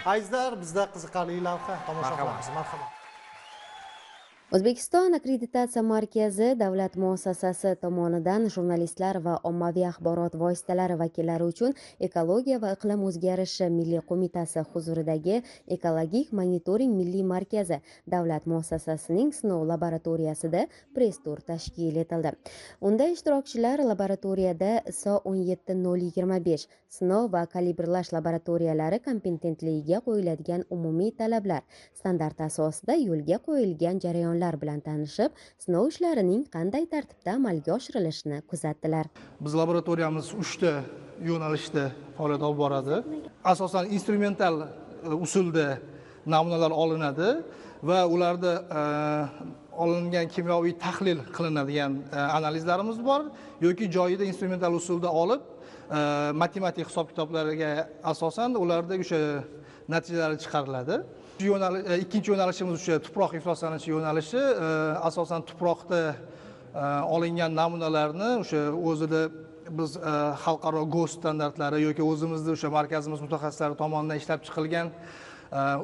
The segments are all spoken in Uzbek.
Azizlar, bizda qiziqarli lavha tomosha qilamiz. Marhamat. O'zbekiston akkreditatsiya markazi davlat muassasasi tomonidan jurnalistlar va ommaviy axborot vositalari vakillari uchun Ekologiya va iqlim o'zgarishi milliy qo'mitasi huzuridagi Ekologik monitoring milliy markazi davlat muassasasining sinov laboratoriyasida press-tur tashkil etildi. Unda ishtirokchilar laboratoriyada ISO 17025 sinov va kalibrlash laboratoriyalari kompetentligiga qo'yiladigan umumiy talablar standarti asosida yo'lga qo'yilgan jarayonlar bilan tanishib, sinov ishlarining qanday tartibda amalga oshirilishini kuzatdilar. Biz laboratoriyamiz 3 ta yo'nalishda faoliyat olib boradi. Asosan instrumental usulda namunalar olinadi va ularda olingan kimyoviy tahlil qilinadigan analizlarimiz bor yoki joyida instrumental usulda olib matematik hisob-kitoblarga asosan ularda o'sha natijalari chiqariladi. Ikkinchi yo'nalishimiz o'sha tuproq ifloslanishi yo'nalishi, asosan tuproqda olingan namunalarni o'sha o'zida biz xalqaro GOST standartlari yoki o'zimizda o'sha markazimiz mutaxassislari tomonidan ishlab chiqilgan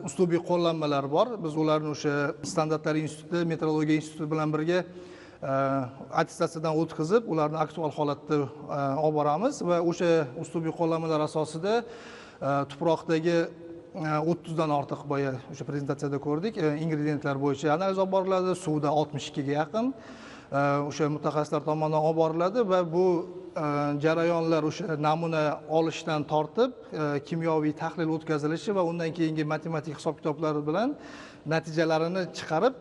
uslubiy qo'llanmalar bor. Biz ularni o'sha standartlar instituti, metrologiya instituti bilan birga attestatsiyadan o'tkazib, ularni aktual holatda olib boramiz va o'sha uslubiy qo'llanmalar asosida tuproqdagi 30 dan ortiq boya o'sha prezentatsiyada ko'rdik, ingrediyentlar bo'yicha analiz olib boriladi, suvda 62 ga yaqin o'sha mutaxassislar tomonidan olib boriladi va bu jarayonlar o'sha namuna olishdan tortib kimyoviy tahlil o'tkazilishi va undan keyingi matematik hisob-kitoblar bilan natijalarini chiqarib,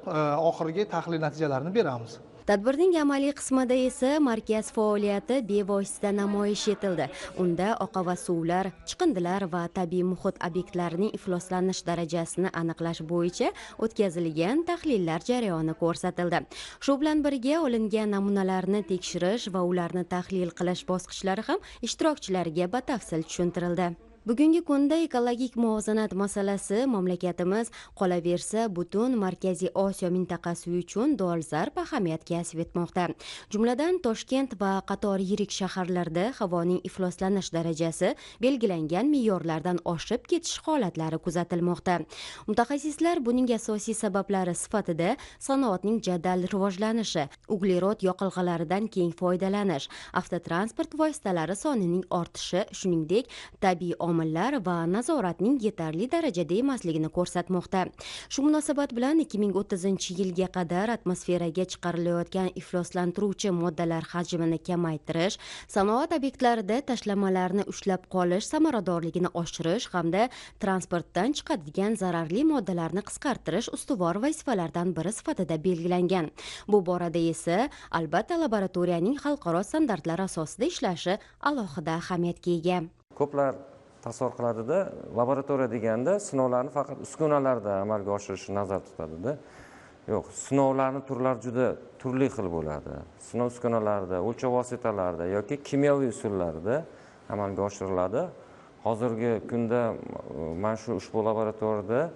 oxirgi tahlil natijalarini beramiz. Tadbirning amaliy qismida esa markaz faoliyati bevosita namoyish etildi. Unda oqova suvlar, chiqindilar va tabiiy muhit obyektlarining ifloslanish darajasini aniqlash bo'yicha o'tkazilgan tahlillar jarayoni ko'rsatildi. Shu bilan birga olingan namunalarni tekshirish va ularni tahlil qilish bosqichlari ham ishtirokchilarga batafsil tushuntirildi. Bugungi kunda ekologik muvozanat masalasi mamlakatimiz, qolaversa butun Markaziy Osiyo mintaqasi uchun dolzarb ahamiyat kasb etmoqda. Jumladan, Toshkent va qator yirik shaharlarda havoning ifloslanish darajasi belgilangan me'yorlardan oshib ketish holatlari kuzatilmoqda. Mutaxassislar buning asosiy sabablari sifatida sanoatning jadal rivojlanishi, uglerod yoqilg'ilaridan keng foydalanish, avtotransport vositalari sonining ortishi, shuningdek, tabiiy omillar va nazoratning yetarli darajada emasligini ko'rsatmoqda. Shu munosabat bilan 2030-yilga qadar atmosferaga chiqarilayotgan ifloslantiruvchi moddalar hajmini kamaytirish, sanoat obyektlarida tashlamalarni ushlab qolish samaradorligini oshirish hamda transportdan chiqadigan zararli moddalarni qisqartirish ustuvor vazifalardan biri sifatida belgilangan. Bu borada esa albatta laboratoriyaning xalqaro standartlar asosida ishlashi alohida ahamiyatga ega. Ko'plar tasavvur qiladida, laboratoriya deganda sinovlarni faqat uskunalarda amalga oshirishni nazarda tutadida. Yo'q, sinovlarning turlari juda turli xil bo'ladi. Sinov uskunalarida, o'lchov vositalarida yoki kimyoviy usullarda amalga oshiriladi. Hozirgi kunda mana shu ushbu laboratoriyada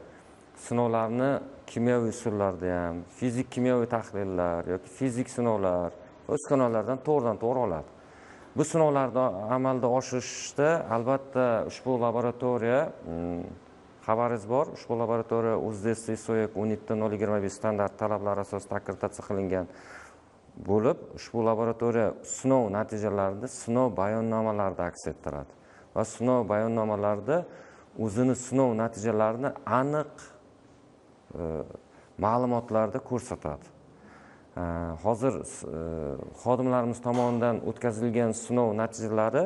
sinovlarni kimyoviy usullarda ham, fizik kimyoviy tahlillar yoki fizik sinovlar uskunalardan to'g'ridan to'g'ri oladi. Bu sinovlarni amalda oshirishda albatta ushbu laboratoriya, xabaringiz bor, ushbu laboratoriya UzDS ISO 17025 standart talablari asosida akkreditatsiya qilingan bo'lib, ushbu laboratoriya sinov natijalarini sinov bayonnomalarida aks ettiradi va sinov bayonnomalarida o'zini sinov natijalarini aniq ma'lumotlarda ko'rsatadi. Hozir xodimlarimiz tomonidan o'tkazilgan sinov natijalari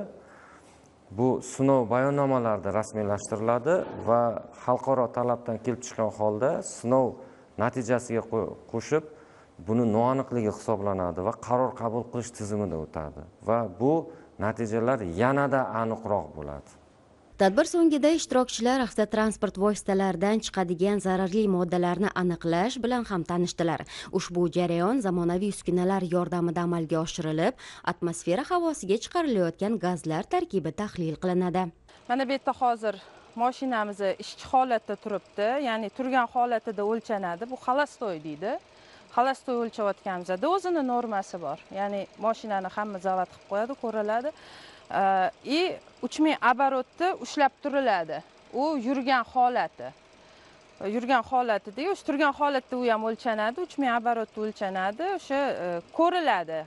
bu sinov bayonnomalarida rasmiylashtiriladi va xalqaro talabdan kelib chiqqan holda sinov natijasiga qo'shib buni noaniqligi hisoblanadi va qaror qabul qilish tizimida o'tadi va bu natijalar yanada aniqroq bo'ladi. Tadbir so'ngida ishtirokchilar avtotransport vositalaridan chiqadigan zararli moddalarni aniqlash bilan ham tanishdilar. Ushbu jarayon zamonaviy uskunalar yordamida amalga oshirilib, atmosfera havosiga chiqarilayotgan gazlar tarkibi tahlil qilinadi. Mana bu yerda hozir mashinamiz ishchi holatda turibdi, ya'ni turgan holatida o'lchanadi. Bu xalastoy deydi. Xalastoy o'lchavotganimizda o'zini normasi bor. Ya'ni mashinani hamma zavat qilib qo'yadi, ko'riladi. И 3000 oborotda ushlab turiladi. U yurgan holati. Yurgan holatida, o'sha turgan holatda u ham o'lchanadi, 3000 oborotda o'lchanadi, o'sha ko'riladi.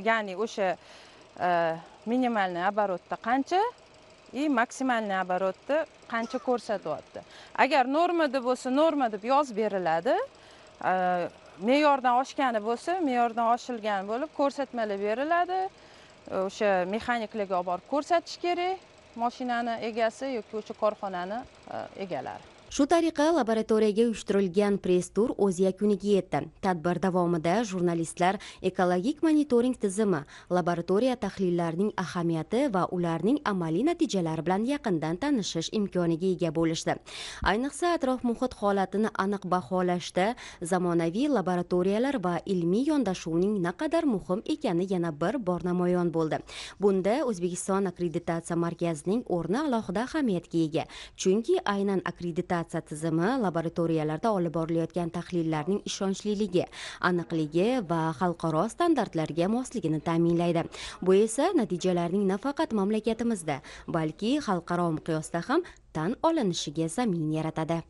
Ya'ni o'sha minimalniy oborotda qancha и maksimalniy oborotda qancha ko'rsatyapti. Agar normada bo'lsa, norma deb yozib beriladi. Me'yordan oshgani bo'lsa, me'yordan oshilgan bo'lib ko'rsatmalar beriladi. O'sha mexaniklarga olib borib ko'rsatish kerak, mashinani egasi yoki o'sha korxonani egalari. Shu tariqa laboratoriyaga uyushtirilgan press-tur o'z yakuniga yetdi. Tadbir davomida jurnalistlar ekologik monitoring tizimi, laboratoriya tahlillarining ahamiyati va ularning amaliy natijalari bilan yaqindan tanishish imkoniga ega bo'lishdi. Ayniqsa, atrof-muhit holatini aniq baholashda zamonaviy laboratoriyalar va ilmiy yondashuvning naqadar muhim ekani yana bir bor namoyon bo'ldi. Bunda O'zbekiston akkreditatsiya markazining o'rni alohida ahamiyatga ega. Chunki aynan akkreditatsiya tizimi laboratoriyalarda olib borilayotgan tahlillarning ishonchliligi, aniqligi va xalqaro standartlarga mosligini ta'minlaydi. Bu esa natijalarning nafaqat mamlakatimizda, balki xalqaro miqyosda ham tan olinishiga zamin yaratadi.